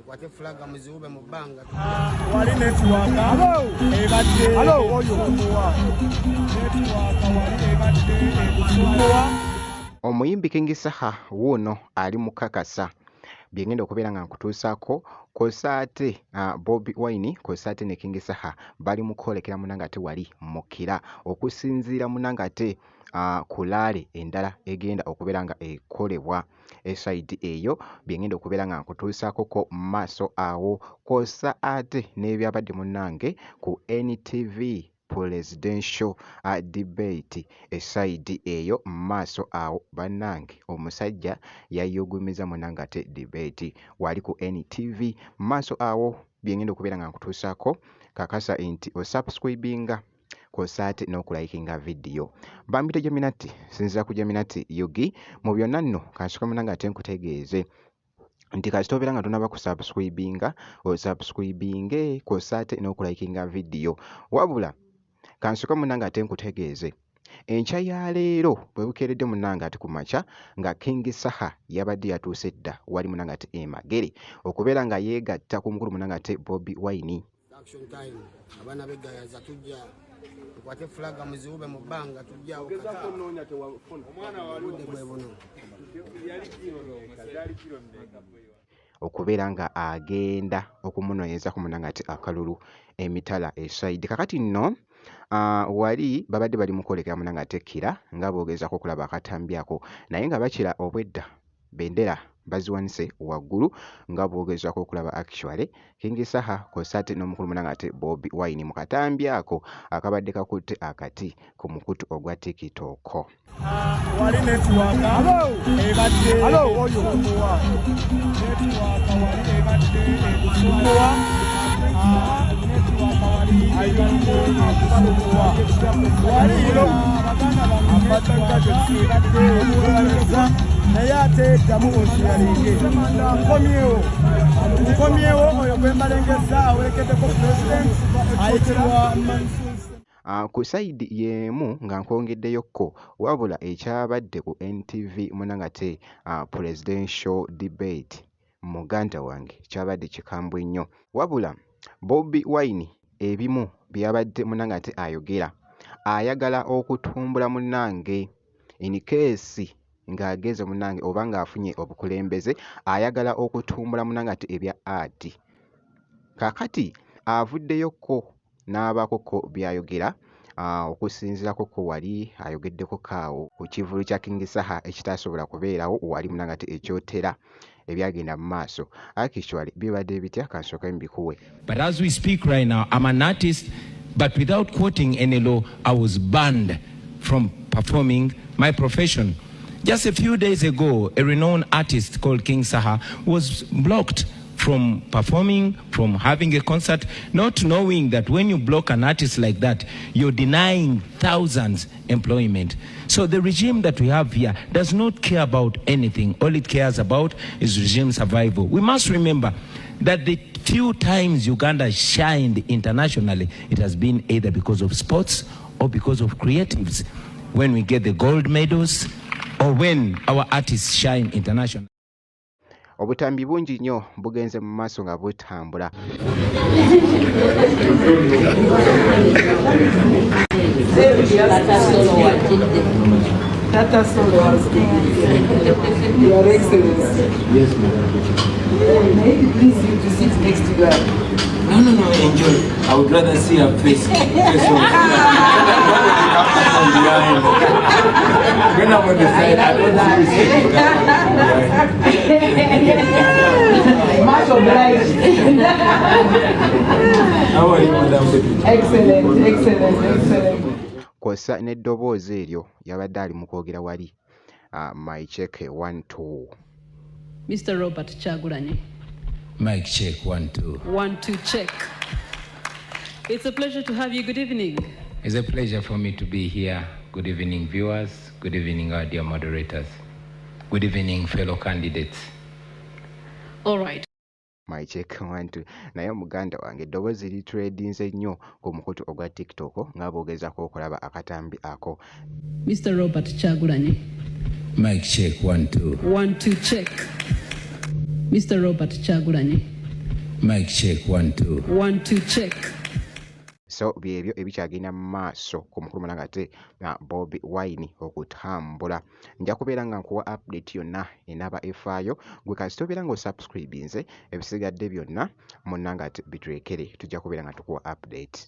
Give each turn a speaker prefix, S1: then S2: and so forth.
S1: Mukwate fulaga muziwube mu bbanga.
S2: Wali network ebadde oyo network wali ebadde ekusumbuwa.
S3: Omuyimbi King Saha wuuno ali mu kakasa bye ngenda okubeera nga nkutuusaako kw'ossa ate Bobi Wine kw'ossa ate ne King Saha bali mu kwolekera munnange ate wali mu Kira okusinziira munnange ate ku laale endala egenda okubeera nga ekolebwa esayidi eyo bye ngenda okubeera nga nkutuusaako ko mu maaso awo kw'ossa ate n'ebyabadde munnange ku NTV Presidential Debate esayidi eyo mu maaso awo bannange omusajja yayuugumiza munnange ate debate wali ku NTV mu maaso awo bye ngenda okubeera nga nkutuusaako kakasa nti osubscribinga kw'ossa ate n'okulayikinga vidiyo. Bampita Jaminati, sinziira ku Jaminati UG. Mu byonna nno kansooke munnange ate nkutegeeze nti kasita obeera nga tonaba kusubscribinga osubscribinge kw'ossa ate n'okulayikinga vidiyo. Wabula kansooke munnange ate nkutegeeze enkya ya leero bwe bukeeredde munnange ate ku makya nga King Saha yabadde yatuuse dda wali munnange ate e Magere okubeera nga yeegatta ku mukulu munnange ate Bobi Wine.
S1: Action time. Abaana b'e Gayaza tujja tukwate fulaga muziwube mu bbanga tujja obudde bwe buno.
S3: Okubeera nga agenda okumunooyezaako munnange ate akalulu emitala esayidi. Kakati nno wali babadde bali mu kwolekera munnange ate Kira nga boogezaako okulaba akatambi ako naye nga bakira obwedda bendera baziwanise waggulu nga boogezaako okulaba actually King Saha kw'ossa ate n'omukulu munnange ate Bobi Wine mu katambi ako akabadde kakutte akati ku mukutu ogwa TikTok.
S2: Wali network ebadde ekusumbuwa, network wali ebadde ekusumbuwa, network wali ebadde ekubalumuwa wali baganda bange ebadde ekubalumuwa naye ate ddamu osharinge. Nkomyewo, nkomyewo. Oyo gwe mbalengeza awerekeddeko president ayitibwa Mansour.
S3: Ku sayidi y'emu nga nkwongeddeyokko wabula ekyabadde ku NTV munnange ate presidential debate muganda wange kyabadde kikambwe nnyo. Wabula Bobi Wine ebimu by'abadde munnange ate ayogera ayagala okutumbula munnange in case ng'ageze munnange oba ng'afunye obukulembeze ayagala okutumbula munnange ate ebya art. Kaakati avuddeyokko n'abaako ko by'ayogera okusinziirako ko wali ayogeddeko kaawo ku kivvulu kya King Saha ekitaasobola kubeerawo wali munnange ate ekyotera ebyagenda mu maaso. Actually bibadde bitya kansooke mbikuwe.
S4: But as we speak right now, I'm an artist, but without quoting any law, I was banned from performing my profession. Just a few days ago, a renowned artist called King Saha was blocked from performing, from having a concert, not knowing that when you block an artist like that, you're denying thousands employment. So the regime that we have here does not care about anything. All it cares about is regime survival. We must remember that the few times Uganda shined internationally, it has been either because of sports or because of creatives. When we get the gold medals or when our artists shine internationally.
S3: Obutambi bungi nnyo bugenze mu maaso nga butambula.
S5: Tata Solo has Your Excellency.
S6: Yes, Madam.
S5: May it please you to sit next to her.
S6: No, enjoy. I would rather see her face. Face off. From behind. When I'm on the side, I don't see you sitting down from behind.
S5: Much obliged.
S6: How are you, Madam Deputy?
S5: Excellent, excellent, excellent.
S3: Kw'ossa n'eddoboozi eryo yabadde ali mu kwogera wali mic check 1 2.
S7: Mr. Robert Kyagulanyi.
S4: Mic check, one, two.
S7: One, two, check. It's a pleasure to have you. Good evening.
S4: It's a pleasure for me to be here. Good evening, viewers. Good evening, our dear moderators. Good evening, fellow candidates.
S7: All right.
S3: Mic check 1 2 naye muganda wange eddoboozi litrendinze nnyo ku mukutu ogwa TikTok nga boogezaako okulaba akatambi ako.
S7: Mr. Robert Kyagulanyi.
S4: Mic check, one, two.
S7: One, two, check. Mr. Robert Kyagulanyi.
S4: Mic check, 1 2.
S7: 1 2 check.
S3: So byebyo ebikyagenda mu maaso ku mukulu munange ate Bobi Wine okutambula. Nja kubeera nga nkuwa update yonna enaaba efaayo, gwe kasita obeera nga osubscribinze, ebisigadde byonna munnange ate bitulekere, tujja kubeera nga tukuwa update.